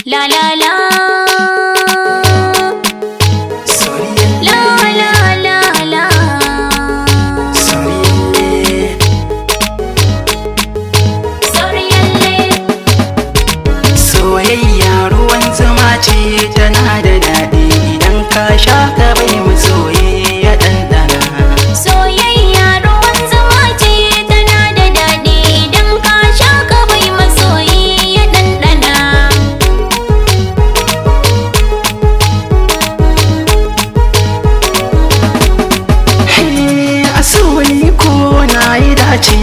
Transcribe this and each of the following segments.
La la la. La la la la. Sorry. Soyayya ruwan zuma ce, tana da daɗi. Idan ka sha ka bai masoyi ya ɗanɗana. Soyayya ruwan zuma ce, tana da daɗi. Idan ka sha ka bai masoyi ya ɗanɗana. Hey, a soyi ko na yi dace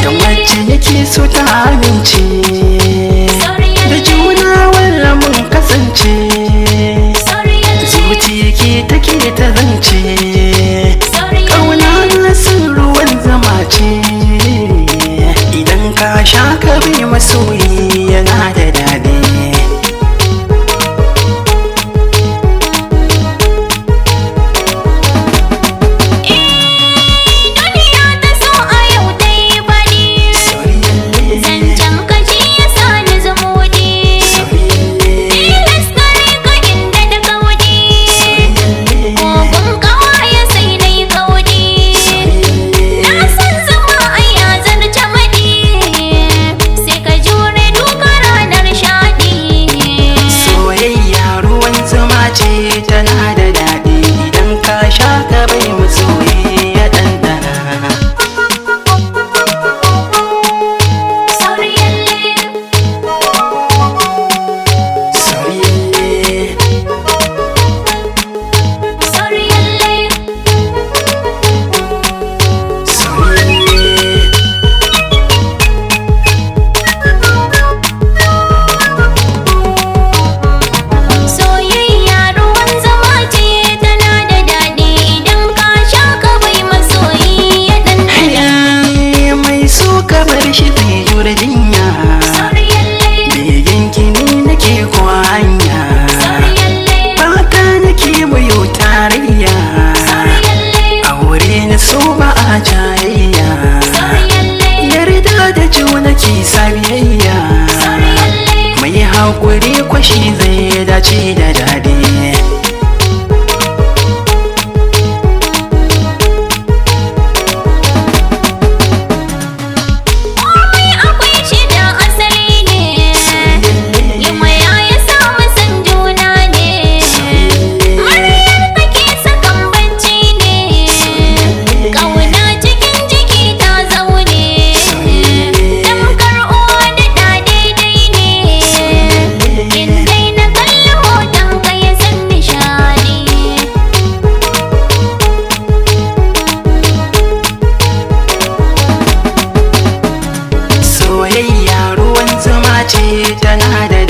da wacce yake so ta amince da juna, walla mun kasance zuciya ke take ta zance. Ƙauna na san ruwan zama ce, idan ka sha ka bai masoyi yana da daɗi. Duniya ta so a yau ta yi faɗi. Zancen kashi ya sa ni zumuɗi. Tilas gare ka inda da kauɗi. Kogon ƙawa ya sai na yi kauɗi. Na san zama ai ya zarce maɗi. Sai ka jure duka ranar shaɗi. Soyayya ruwan zuma ce, tana da daɗi. Idan ka sha ka bai masoyi ya ɗanɗana. Sauriyalle. Soyayya. Sauriyalle. Soyayya. Soyayya ruwan zama ce, tana da daɗi. Idan ka sha ka bai masoyi ya ɗanɗana. Hey, mai so ka bar shi zai jure jinya. Sauriyalle. Begen kini nake ko hanya. Sauriyalle. Fata nake muyo tarayya. Sauriyalle. Aure na so ba a jayayya. Sauriyalle. Yarda da juna ki sabiyayya. Sauriyalle. Mai haƙuri kwashi zai dace da daɗi. Komai akwai shi da asali ne. Yin waya ya samu san juna ne. Muryar kake sakan bacci ne. Ƙauna cikin jiki ta zaune. Tamkar uwa da ɗa daidai ne. In dai na kalli hoton ka ya san nishaɗi. Soyayya ruwan zuma ce, tana da